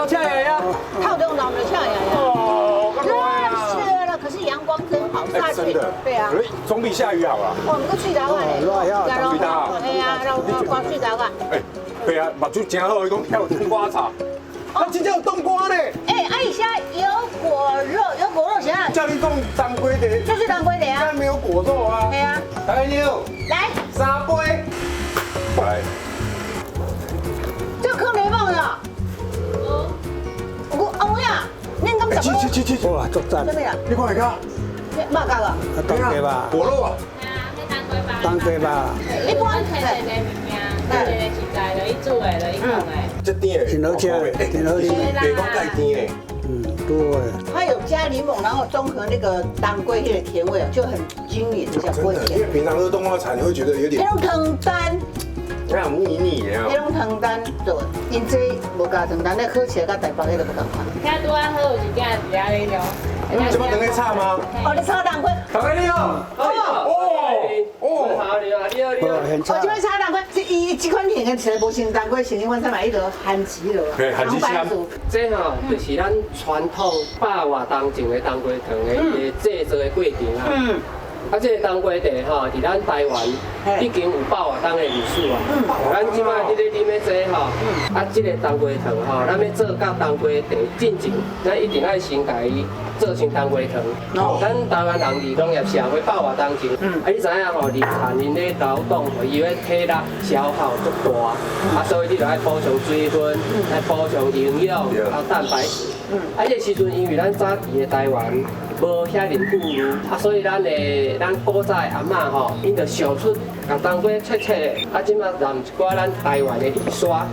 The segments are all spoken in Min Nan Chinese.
頭赤爺啊！透中老的笑呀呀。哦，熱死了，可是陽光真好，下去。對啊。總比下雨好啊。我們個水頭啊咧，水頭。係啊，讓我刮水頭啊。哎，對啊，目睭真好，伊講遐有冬瓜茶。啊，真正有冬瓜呢。哎，啊，伊寫有果肉，有果肉啥？叫你講當歸茶。就是當歸茶啊。但沒有果肉啊。對啊。大妞。來。三杯。來。這坑沒放的。我阿妹啊，恁敢食？去去去去！哇，足讚！什麼呀？你看下個。肉餃啊？當歸吧。果肉啊。當歸吧。一般摕一个物件，一個食材就伊煮的，就伊講的。這甜的，真好食，真好食。袂講太甜的。嗯，對。它有加檸檬，然後綜合那個當歸那個甜味，就很均勻，這樣不會甜。因為平常喝冬瓜茶，你會覺得有點。那種糖丹。那種膩膩的。那種糖丹做，因這無加糖丹，你喝起來佮台北彼個無仝款。聽拄仔好有一件佇遐咧聊。這麼等咧炒嗎？哦，你炒當歸。大家你好。哦哦。好，你好，你好，你好。哦，這邊炒當歸，這伊這款型的實在無像當歸，像彼款啥物，彼個番薯咯。對，番薯。這吼就是咱傳統百外冬前的冬瓜糖的伊個製作的過程啊。啊，這個冬瓜茶吼，佇咱台灣已經有百外冬的歷史啊。咱這擺佇咧啉的這吼，啊，這個冬瓜糖吼，咱欲做到冬瓜茶進前，咱一定愛先共伊做成冬瓜糖。咱台灣人佇農業社會百外冬前，啊，你知影吼，日田𪜶咧勞動，伊的體力消耗足大，啊，所以你著愛補充水分，愛補充營養，啊，蛋白質。啊，這個時陣因為咱早期的台灣無遐爾富裕，啊，所以咱的咱古早的阿嬤吼，𪜶就想出共當歸切切的，啊，這馬淋一寡咱台灣的二沙，啊，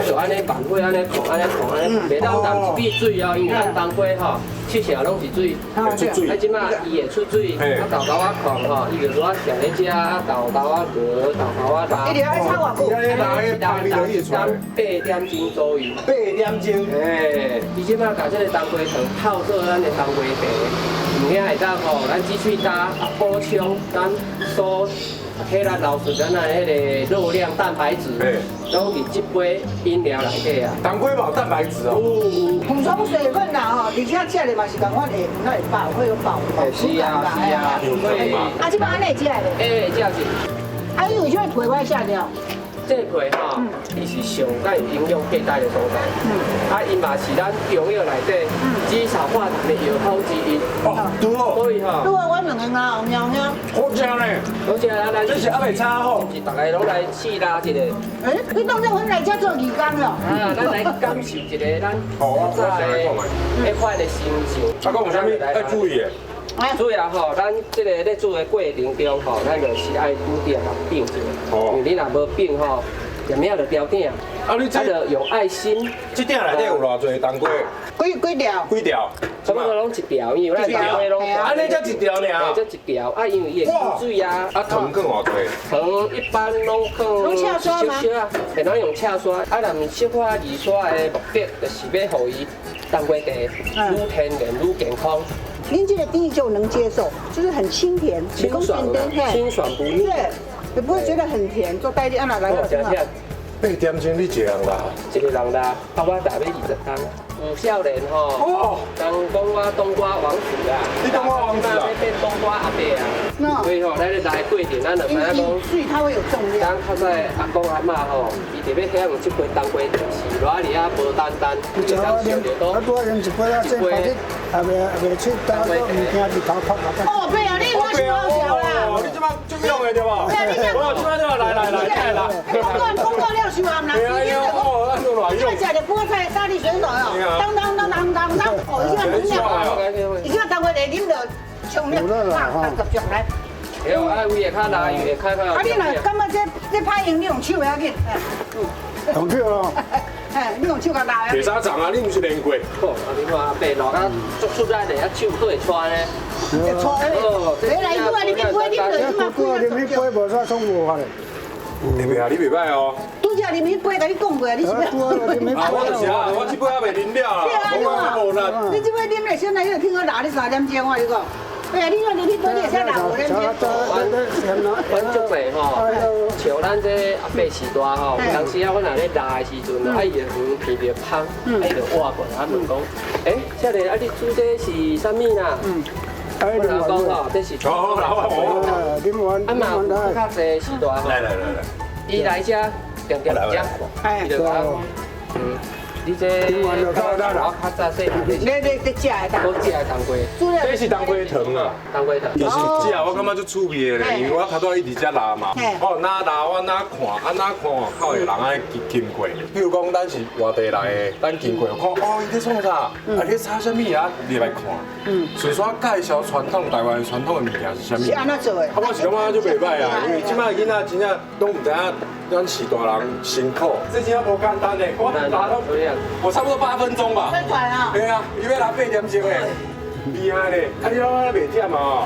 就按呢慢火按呢爌，按呢爌，按呢袂當淋一滴水哦，因為咱當歸吼，切起來攏是水，出水。啊，這馬伊會出水，啊，豆豆仔爌吼，伊就拄仔徛咧遮，啊，豆豆仔熬，豆豆仔拉。一定愛炒偌久？ 8點鐘左右。8點鐘。嘿，伊這馬共這個冬瓜糖泡做咱的冬瓜茶，毋爾會當吼，咱止喙焦啊，補充咱所體力流出咱的彼個熱量、蛋白質，攏佇這杯飲料內底啊。當歸嘛有蛋白質哦。有。補充水分啦吼，而且食的嘛是仝款會，那會飽，會有飽飽是啊是啊，所以。啊，這擺按呢會食的袂？會食是。啊，伊為啥物皮愛卸掉？這皮吼，伊是上較有營養價值的所在。啊，伊嘛是咱中藥內底止嗽化痰的藥方之一。哦，對哦。所以吼，對啊，我兩個牙紅喵喵。好食呢。好食啊！咱這是還袂炒吼，是逐个攏來試拉一下。欸，你當做阮來遮做義工咯？啊，咱來感受一下咱古早的彼款的心情。啊，講有啥物愛注意的？主要吼，咱這個咧煮的過程中吼，咱就是愛拄著共變一下。哦。因為你若無變吼，點仔就掉鼎。啊，你這就用愛心。這鼎內底有偌濟當歸？幾幾條？幾條？差不多攏一條，因為咱當歸攏。按呢才一條爾。才一條，啊，因為伊會出水啊。啊，糖放偌濟？糖一般攏放用赤沙嗎？會當用赤沙，啊，若毋小可二沙的目的，就是欲予伊當歸茶愈天然愈健康。您這個甜就能接受，就是很清甜，清爽，清爽不膩，對，你不會覺得很甜。做代理按哪來個？ 8點鐘你一個人來？一個人來，啊，我大欲20冬。有少年吼，人講我冬瓜王子啊，你冬瓜王子啊？變冬瓜阿伯啊。所以吼，咱咧來過程，咱就知影講，所以它會有重量。咱較早阿公阿嬤吼，伊特別享用這杯冬瓜茶，是偌爾仔無單單，你當想著講，啊，拄仔啉一杯啊，這快日也袂袂出，但都毋驚日頭曬。哦，對啊，你我想好笑啦。你這擺足勇的對無？對啊，你這我這擺對來來來來來。講講講了傷暗啦，哦，咱都偌勇。這食著菠菜沙律選手哦，當當當當當當，哦，伊這擺飲了，伊這擺冬瓜茶啉著衝了，啊，夾上來。對，啊，胃會較辣，胃會較較。啊，你若感覺這這歹用，你用手袂要緊。用手咯。嘿，你用手共拉。鐵砂掌啊，你毋是練過？好，啊，你看阿伯老甲足出力的，啊手閣會喘呢。會喘。哦，來來，你啊，啉一杯，啉落去嘛，啉一杯無啥創無法嘞。袂啊，你袂歹哦。拄才啉彼杯，共你講過啊，你是欲？啊，我就是啊，我這杯還袂啉了啊。對啊，你這杯啉咧，先來，你就聽我拉你3點鐘，我跟你講。哎呀，你讲你你你会使留咧？阮祖辈吼，像咱這阿伯時代吼，有當時啊，阮若咧拉的時陣，啊伊會遠鼻著芳，啊伊就活過來啊問講，欸，少年啊你煮這是啥物啦？我若講吼，這是。好，我。啊嘛，有較濟時代吼。來來來來。伊來遮，定定遮看，伊就講，你這我較早細漢，你你你食的我食的冬瓜，這是冬瓜糖啊，冬瓜糖。其實食我感覺足趣味的咧，因為我頭拄仔一直遮拉嘛，哦，哪拉我哪看，啊哪看，較會人愛經過。比如講，咱是外地來的，咱經過看，哦，伊咧創啥？啊，咧炒啥物啊？入來看。順紲介紹傳統台灣傳統的物件是啥物？是按怎做的？啊，我是感覺足袂䆀啊，因為這擺囡仔真正攏毋知影咱是大人辛苦，這真正無簡單的，我拉到我差不多8分鐘吧。太快啊！對啊，伊欲拉8點鐘的，厲害咧！啊，你攏袂忝啊？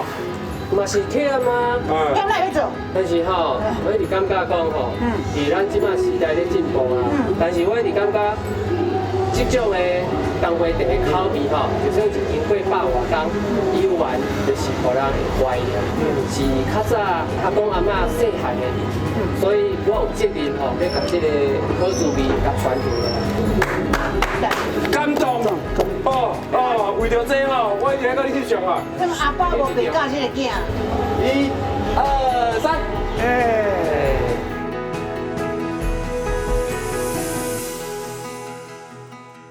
嘛是忝啊。忝哪去做？但是吼，我一直感覺講吼，佇咱這擺時代咧進步啊，但是我一直感覺這種的冬瓜茶的口味吼，就算是經過百外工，猶原就是予人會懷念，是較早阿公阿嬤細漢的味，所以我有責任吼，欲共這个好滋味共傳承落來。感動哦哦，為著這吼，我一定愛佮你翕相啊！那阿爸無白教這个囝。伊